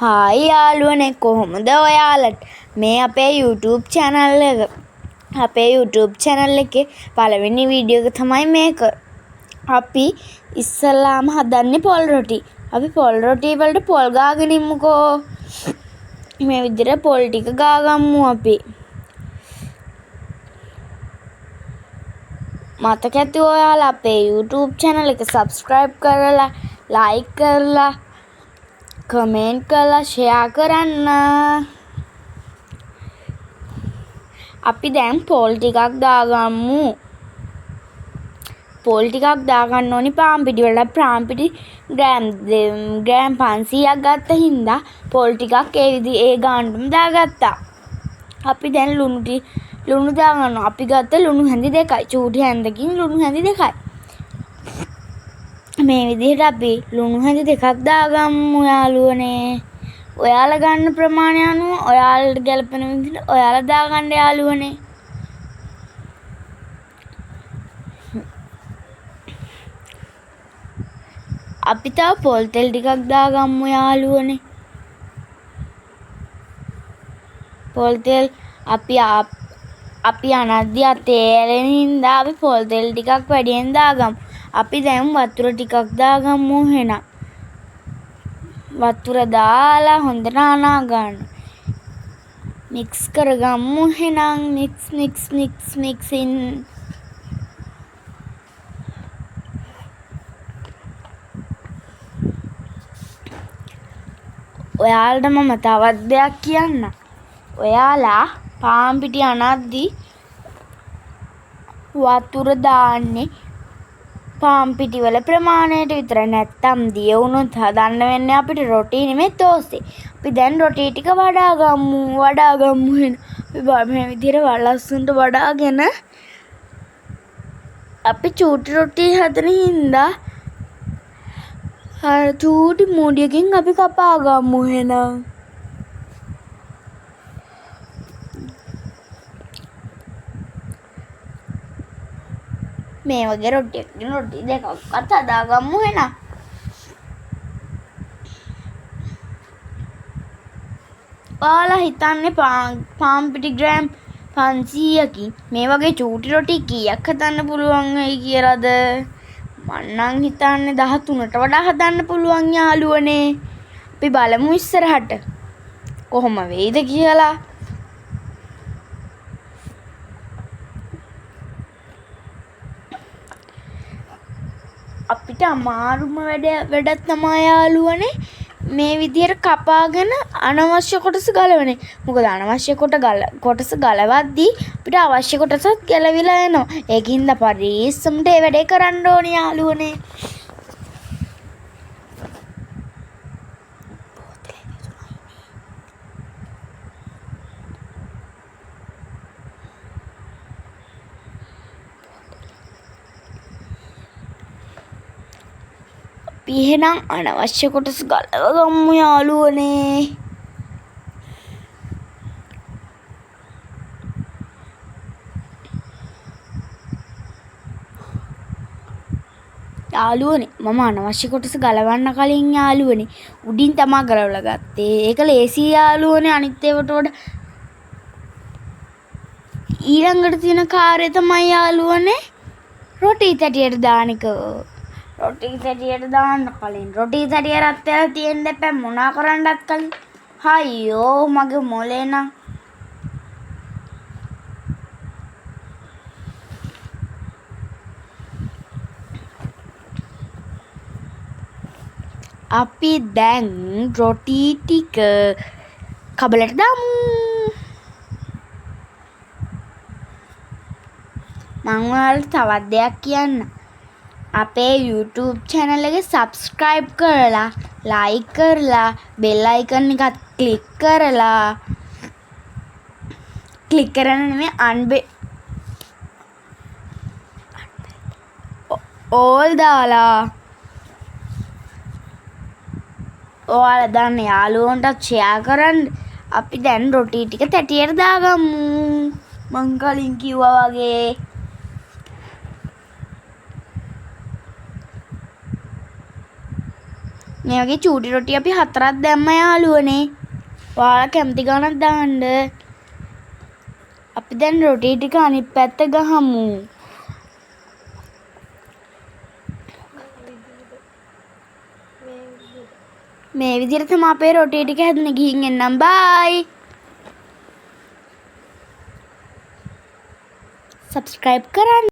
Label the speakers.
Speaker 1: Hi යාළුවනේ, කොහොමද ඔයාලට? මේ අපේ YouTube channel එක. අපේ YouTube channel එකේ පළවෙනි වීඩියෝ එක තමයි මේක. අපි ඉස්සල්ලාම හදන්නේ පොල් රොටි. අපි පොල් රොටි වලට පොල් ගාගෙන ඉමුකෝ. මේ විදිහට පොල් ටික ගාගමු අපි. මතක ඇති ඔයාලා අපේ YouTube channel එක subscribe කරලා, like කරලා, කමෙන්ට් කරලා, ෂෙයා කරන්න. අපි දැන් පොල් ටිකක් දාගමු. පොල් ටිකක් දාගන්න ඕනි පාන් පිටි වලට. පාන් පිටි ග්‍රෑම් 500ක් ගත්ත හින්දා පොල් ටිකක් ඒ විදි ඒ ගානටම දාගත්තා. අපි දැන් ලුණු දාගන්නවා. අපි ගත්ත ලුණු හැඳි දෙකයි. චූටි හැන්දකින් ලුණු හැඳි දෙකයි. මේ විදිහට අපි ලුණු හැඳි දෙකක් දාගමු යාළුවනේ. ඔයාලා ගන්න ප්‍රමාණය අනුව ඔයාලට ගැලපෙන විදිහට ඔයාලා දාගන්න යාළුවනේ. අපි තව පොල් තෙල් ටිකක් දාගමු යාළුවනේ. පොල් තෙල් අපි අනද්දි අතේ ඇලෙන හින්දා අපි පොල් තෙල් ටිකක් වැඩියෙන් දාගමු. අපි දැන් වතුර ටිකක් දාගමු එහෙනම්. වතුර දාලා හොඳට අනා ගන්න. මික්ස් කරගමු එහෙනම්. Mix mix mix mixing. ඔයාලට මම තවත් දෙයක් කියන්න. ඔයාලා පාන් පිටි අනද්දි වතුර දාන්නේ පාන් පිටි වල ප්‍රමාණයට විතරයි. නැත්තම් දිය වුණොත් හදන්න වෙන්නේ අපිට රොටි නෙමෙයි තෝසේ. අපි දැන් රොටි ටික වඩාගමු. වඩාගමු එහෙනම්. අපි මේ විදිහට ලස්සනට වඩාගෙන අපි චූටි රොටි හදන හින්දා අර චූටි මූඩියකින් අපි කපා ගමු එහෙනම්. මේ වගේ රොටියකින් රොටි දෙකක්වත් හදාගමු එහෙනම්. ඔයාලා හිතන්නේ පාන් පිටි ග්‍රෑම් 500කින් මේ වගේ චූටි රොටි කීයක් හදන්න පුළුවන් වෙයි කියලාද? මං නම් හිතන්නේ 13ට වඩා හදන්න පුළුවන් යාළුවනේ. අපි බලමු ඉස්සරහට කොහොම වෙයිද කියලා. අපිට අමාරුම වැඩක් තමා යාළුවනේ මේ විදියට කපාගෙන අනවශ්‍ය කොටස ගලවන එක. මොකද අනවශ්‍ය කොටස ගලවද්දී අපිට අවශ්‍ය කොටසත් ගැලවිලා යනවා. ඒකින්ද පරිස්සමට ඒ වැඩේ කරන්න ඕනේ යාළුවනේ. අපි එහෙනම් අනවශ්‍ය කොටස ගලව ගමු යාළුවනේ. යාළුවනේ මම අනවශ්‍ය කොටස ගලවන්න කලින් යාළුවනේ උඩින් තමා ගලවලා ගත්තේ. ඒක ලේසි යාළුවනේ අනිත් ඒවාට වඩා. ඊළඟට තියෙන කාර්යය තමයි යාළුවනේ රොටි තැටියට දාන එක. රොටි තැටියට දාන්න කලින් රොටි තැටිය රත් වෙලා තියෙන්න එපා මොනා කරන්නත් කලින්. හයියෝ මගේ මොලේ නම්. අපි දැන් රොටි ටික කබලට දාමු. මං ඔයාලට තවත් දෙයක් කියන්න. අපේ YouTube channel එක subscribe කරලා, like කරලා, bell icon එකත් click කරලා, click කරන්න නෙමෙයි, all දාලා ඔයාලා දන්න යාළුවන්ටත් ෂෙයා කරන්න. අපි දැන් රොටි ටික තැටියට දාගමු. මං කලින් කිව්වා වගේ. මේ වගේ චූටි රොටි අපි 4ක් දැම්ම යාළුවනේ. ඔයාලා කැමති ගාණක් දාන්න. අපි දැන් රොටි ටික අනිත් පැත්ත ගහමු. මේ විදිහට තමයි අපේ රොටි ටික හැදුනේ. ගිහින් එන්නම්, බයි. සබ්ස්ක්‍රයිබ් කරන්න.